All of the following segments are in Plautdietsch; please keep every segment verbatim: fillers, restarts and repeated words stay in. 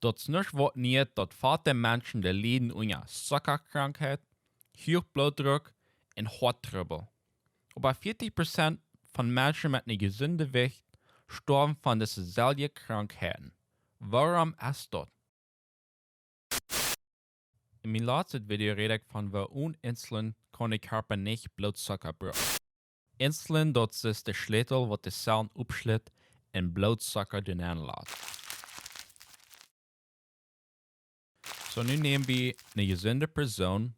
Daut es nuscht waut nich, daut fate Menschen dee lieden unja Zuckakrankheit, huach Blootdruck un Hoattrubbel. Oba vieetich Prozent von Menschen met een jesundet Jewicht stoawen von dise selwje Krankheiten. Wuarom es daut? En mien latstet Video räd ekj von woo one Insulin kaun de Kjarpa nich Blootzucka brucken. Insulin, daut es de Schlätel waut de Zellen oppschlit un Blootzucka doa nenn lat. Soo, nu näm wie eene jesunde Persoon,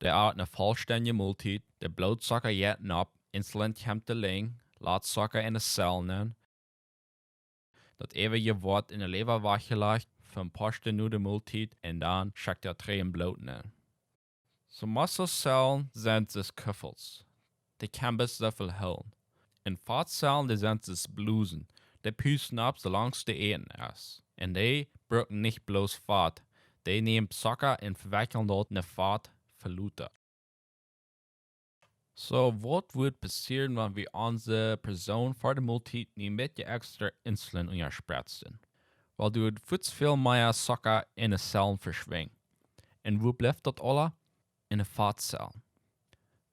dee at eene vollstendje Moltiet, de Blootzucka jeit nopp, Insulin kjemt de Lenj, lat Zucka en de Zellen nenn. Daut äwaje woat en de Läwa wajchjelajcht fa een poa Stunden no de Moltiet un dan schekjt daut trigj en Bloot nenn. Soo, Muskelzellen sent soo aus Kuffels. Dee kjennen bloos soo väl hoolen. Un Fattzellen, dee sent soo aus Blosen. Dee pusten opp soo lang aus de Äten es. Un dee brucken nich bloos Fat. Dee nämen Zucka un vewekjlen daut en Fat fa lota. Soo, waut woat passieren, wan wie onse Persoon ver de Moltiet nu een bät extra Insulin unjaspretzen? Well, doa woat väl mea Zucka en de Zellen veschwinjen. Un wua blift daut aula? En de Fattzellen.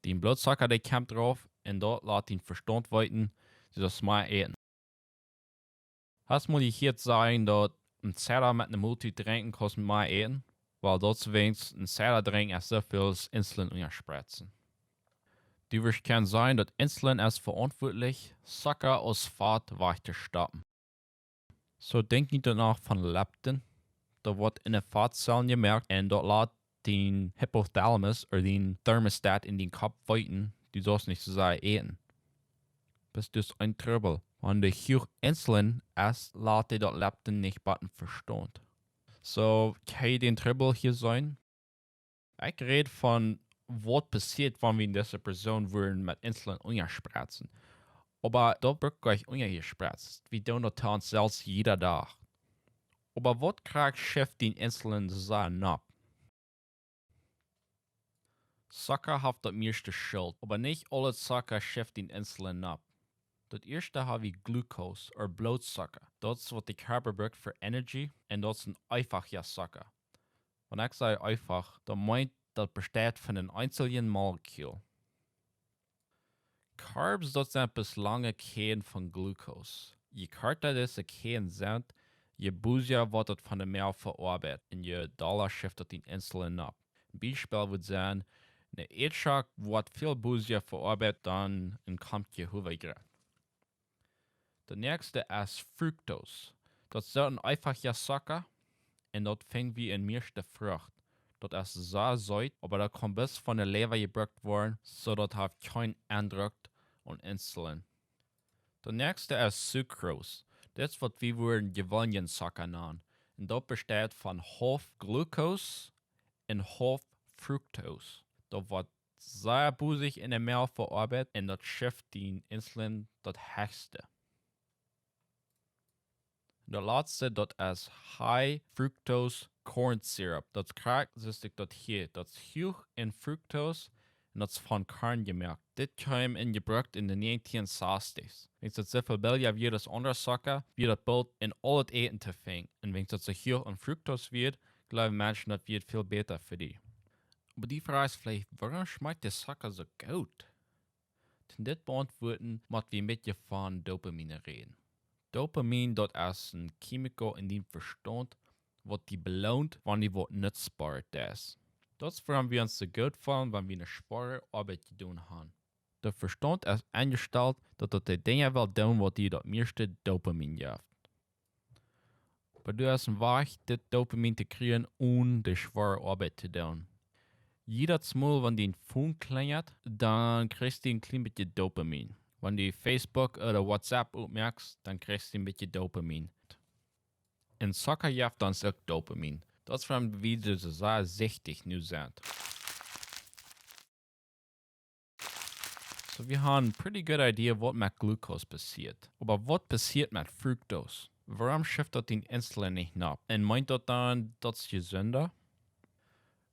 Dien Blootzucka, dee kjemt rauf un daut lat dien Vestaunt weeten, du saust mea äten. Hast mol jehieet sajen, daut een Soda met eene Moltiet drinkjen kost mea äten? Well, daut es wäajens een Soda drinkjen es soo väl aus Insulin unjaspretzen. Du woascht kjennen seenen, daut Insulin es veauntwuatlich, Zucka aus Fat wajchtostoppen. Soo, denkj nich doano von Leptin. Daut woat en de Fattzellen jemoakt un daut lat dien Hypothalamus ooda dien Thermostat en dien Kopp weeten, du saust nich soo sea äten. Bloos daut es een Trubbel. Wan du huach Insulin esst, lat dee daut Leptin nich bot em Vestaunt. Soo, kjenn jie dän Trubbel hia seenen? Ekj räd von waut passieet, wan wie dise Persoon wudden met Insulin unjaspretzen. Oba daut brukt nich unjajesprezt. Wie doonen daut to ons selfst jieda Dach. Oba waut krakjt schift dien Insulin soo nopp? Zucka haft daut mieeschte Schult, oba nich aule Zucka schift dien Insulin nopp. Daut ieeschte ha wie Glucose, ooda Blootzucka. Daut es waut de Kjarpa brukt fa Energie, un daut es een eefacha Zucka. Wan ekj saj eefach, dan meent daut besteit von een eenzeljet Molekjul. Carbs, daut sent bloos lange Kjäden von Glucose. Je korta dise Kjäden sent, je busier woat daut von de Moag veoabeit un je dolla schift daut dien Insulin nopp. Een Biespel wudd sennen, een Ätschock woat väl busier veoabeit dan een Klompje Hoawegrett. Daut näakjste es Fructose. Daut es soo een eefacha Zucka un daut finj wie en mieeschte Frucht. Daut es sea seet, oba daut kaun bloos von de Läwa jebrukt woaren, soo daut haft kjeen Endruck aun Insulin. Daut näakjste es Sucrose. Dit es waut wie wudden jeweenlichen Zucka nanen. Un daut besteit von haulf Glucose un haulf Fructose. Daut woat sea busich en de Moag veoabeit un daut schift dien Insulin daut hechste. Daut latste, daut es High Fructose Corn Syrup. Daut krakjt soo aus ekj daut hia. Daut es huach en Fructose un daut es von Korn jemoakt. Dit kjeem en jebrukt en de negentien sastich. Wäajens daut soo väl billja wia aus aundre Zucka, wia daut boolt en aulet Äten to finjen. Un wäajens daut soo huach en Fructose wia, jleewen Menschen, daut wia väl bäta fa die. Oba dee Froag es veleicht, wuarom schmakjt de Zucka soo goot? Toom dit beauntwuaden, mott wie een bät von Dopamin räden. Dopamin, daut es een Chemical en dien Vestaunt, waut die beloont, wan du waut Nutzboaret deist. Daut es wuarom wie ons soo goot feelen, wan wie eene schwoare Oabeit jedonen haben. De Vestaunt es enjestalt, daut daut de Dinja well doonen, waut die daut mieeschte Dopamin jeft. Oba doa es een Wajch, dit Dopamin to kjrieen, onen de schwoare Oabeit to doonen. Jiedet Mol, wan dien Phone klinjat, dan kjrichst du een kjlien bät Dopamin. Wan du Facebook ooda WhatsApp oppmoakst, dan kjrichst du een bät Dopamin. Un Zucka jeft ons uk Dopamin. Daut es wuarom wie soo sea sichtich nu sent. Soo, wie haben eene pretty good idea, waut met Glucose passieet. Oba waut passieet met Fructose? Wuarom schift daut dien Insulin nich nopp? Un meent daut dan, daut es jesunda?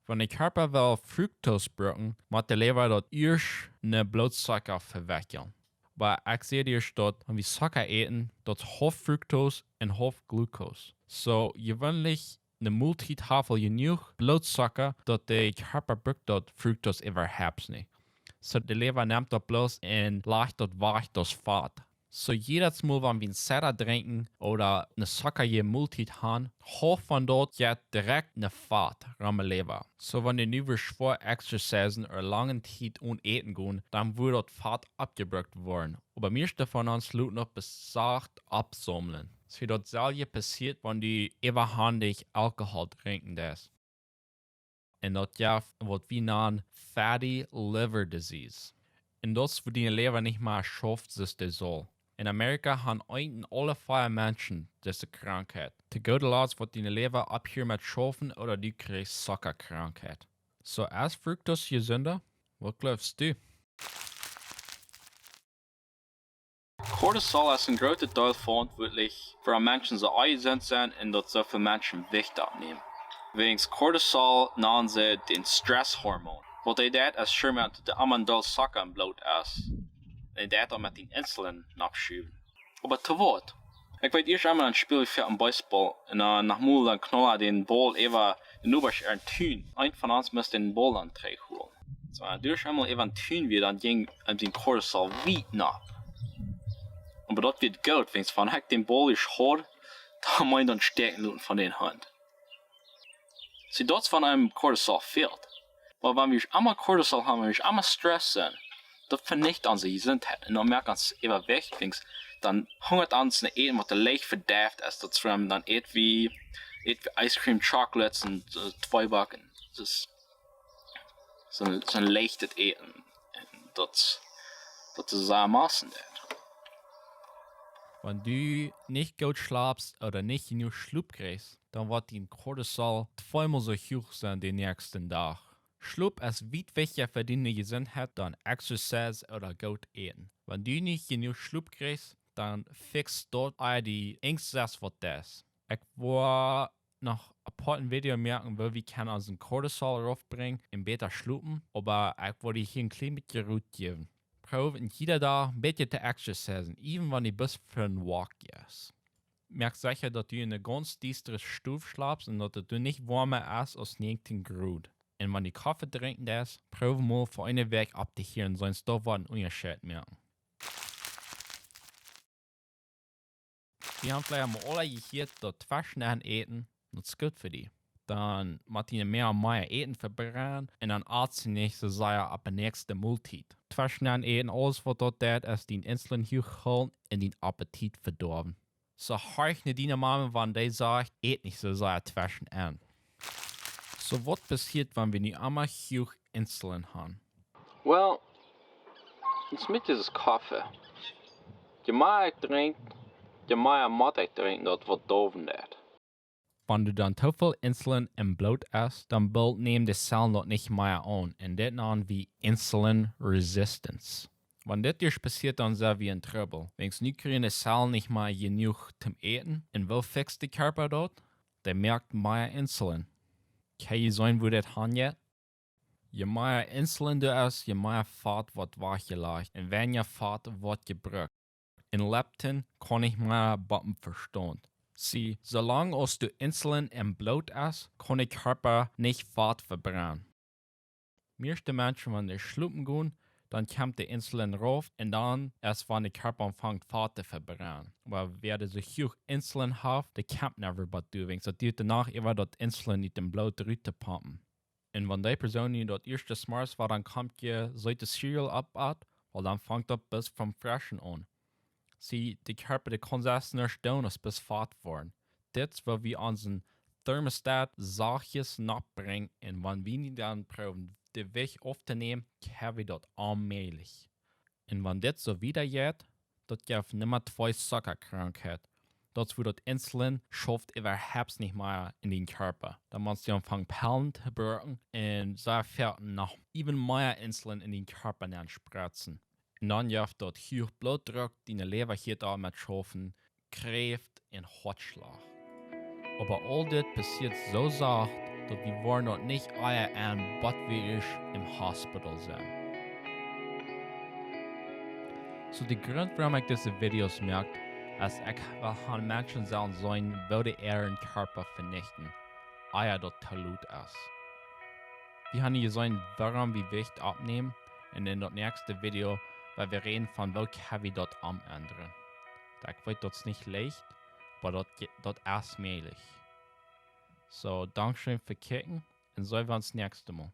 Wan de Kjarpa well Fructose brucken, mott de Läwa daut ieescht en Blootzucka vewekjlen. Oba ekj säd ieescht daut, wan wie Zucka äten, daut es haulf Fructose un haulf Glucose. So, jeweenlich ne Moltiet haft aul jenuach Bloodsocka, daut de Kjarpa brukt daut Fructose äwahaupt nich. So, de Läwa nemt daut bloos un lajcht daut wajch aus Fat. So, jiedatsmol wan wie een Soda drinkjen ooda ne zuckaje Moltiet han, haulf von daut jeit direkt no Fat, rom de Läwa. So, wan du nu wurscht schwoa exercisen ooda lange Tiet one äten gonen, dan woat daut Fat aufjebrukt woaren. Oba mieeschte von ons loten daut bloos sacht aufsaumlen. So, daut selwje passieet, wan du äwahandich Alkohol drinkjen deist. Un daut jeft waut wie nanen fatty liver disease. Un daut es, wua diene Läwa nich mea schauft, soo aus dee saul. En Amerika han eent en aule vea Menschen dise Krankheit. Too gooda Latst woat diene Läwa opphieren met schaufen ooda du kjrichst Zuckakrankheit. So, es Fructose jesunda? Waut jleefst du? Cortisol es een groota Deel veauntwuatlich, wuarom Menschen soo onjesunt sent un daut soo väl Menschen Jewicht oppnämen. Wäajens Cortisol nanen see dän Stresshormon. Waut dee deit, es schirmen, daut doa emma een Deel Zucka em Bloot es. Un dee deit daut met dän Insulin noppschuwen. Oba to waut? Ekj weet, ieescht emol een Spieljel fa een Baseball un dan noch mol dan knoll dän Ball äwa dän Nobasch äaren Tun. Eent von ons must dän Ball dan trigjhoolen. So, wan hee ieescht emol äwa dän Tun wia, dan jinkj am sien Cortisol wiet nopp. Oba daut wia goot, wäajens wan ekj dän Ball ieescht haud, dan mott ekj dän stäakjen loten von dän Hunt. See, daut es wan eenem Cortisol fält. Oba wan wie emma Cortisol han, wan wie emma Stress sent, daut venicht onse Jesuntheit. Un dan moakt ons äwawajchtich, dan hungat ons no Äten, waut leicht vedeift es, daut es wuarom dan äten wie, äten wie Ice Cream, Chocolates un, äh, Tweeback. Daut es soon, soon leichtet Äten. Un daut, daut es sea Massen daut. Wan du nich goot schlapst ooda nich jenuach Schlop kjrichst, dan woat dien Cortisol tweemol soo huach sennen dän näakjsten Dach. Schlop es wiet wichtja fa diene Jesuntheit aus Exercise ooda goot äten. Wan du nich jenuach Schlop kjrichst, dan fikjst daut ea die Angst, sest waut daut es. Ekj woa noch een poa Video moaken, woo wie kjennen onsen Cortisol raufbrinjen un bäta schlopen, oba ekj woa die hia een kjlien bät Rot jäwen. Proow en jieda Dach een bät to exercisen, even wan du bloos fa een walk jeist. Moak secha, daut du en eene gaunz diestre Stow schlapst un daut et doa nich woama es aus näajentieen Grod. Un wan du Koffe drinkjen deist, proow mol fa eene Wäakj opptohieren, sest daut woat een Unjascheet moaken. Wie han veleicht mol aula jehieet, daut tweschen Äten, daut es goot fa die. Dan mott du mea un mea Äten vebrennen un dan atst du nich soo sea opp de näakjste Moltiet. Tweschen Äten, aules waut daut deit, es dien Insulin huach hoolen un dien Appetit vedoawen. So, horch no diene Mame, wan dee sajcht, ät nich soo sea tweschen Äten. So, waut passieet, wan wie nu emma huach Insulin han? Well, daut es met dise Koffe. Je mea ekj drink, je mea mott ekj drinkjen, daut woat doawen daut. Wan du dan too väl Insulin em Bloot hast, dan built, nämen de Zellen daut nich mea aun. Un dit nanen wie insulin resistance. Wan dit ieescht passieet, dan sent wie en Trubbel. Wäajens nu kjrieen de Zellen nich mea jenuach toom äten. Un woo fikjst de Kjarpa daut? Dee moakt mea Insulin. Kjenn jie seenen, woo dit hanjeit? Je mea Insulin doa es, je mea Fat woat wajchjelajcht un weinja Fat woat jebrukt. Un leptin kaun nich mea boppen Vestaunt. See, soo lang aus doa Insulin em Bloot es, kaun de Kjarpa nich Fat vebrennen. Mieeschte Menschen, wan dee schlopen gonen, dan kjemt de Insulin rauf un dan es wan de Kjarpa aunfangt Fat to vebrennen. Oba wäa dee soo huach Insulin haft, dee kjemt never bat doa, wäajens daut diet de Nacht äwa daut Insulin ut däm Bloot rut to pompen. Un wan dee Persoon nu daut ieeschte zemorjes waut een Kjarpkje seete Cereal oppat, well, dan fangt daut bloos von freschen aun. See, de Kjarpa, dee kaun sest nuscht doonen aus bloos Fat woaren. Dit es woo wie onsen Thermostat sachtkjes noppbrinjen un wan wie nu dan proowen de Jewicht auftonämen, kjenn wie daut onmäajlich. Un wan dit soo wieda jeit, daut jeft Numma twee Zuckakrankheit. Daut es wua daut Insulin schauft äwahaupt nich mea en dän Kjarpa. Dan motst du aunfangen Pellen to brucken un soo wieda noch even mea Insulin en dän Kjarpa nenn spretzen. Un dan jeft daut huach Blootdruck, diene Lewa hieet opp met schaufen, Kjräft un Hoatschlach. Oba aul dit passieet soo sacht, daut wie woaren daut nich ea en, bat wie ieescht em Hospital sent. So, de Grunt wuarom ekj dise Videos moak, es ekj well han Menschen sellen seenen woo dee äaren Kjarpa venichten, ea daut too lot es. Wie han jeseenen wuarom wie Jewicht oppnämen, un en daut näakjste Video woa wie räden von woo kjenn wie daut omendren. Daut, ekj weet daut es nich leicht, oba daut, daut es mäajlich. So, dankscheen fa kjikjen, un seenen wie ons näakjste Mol.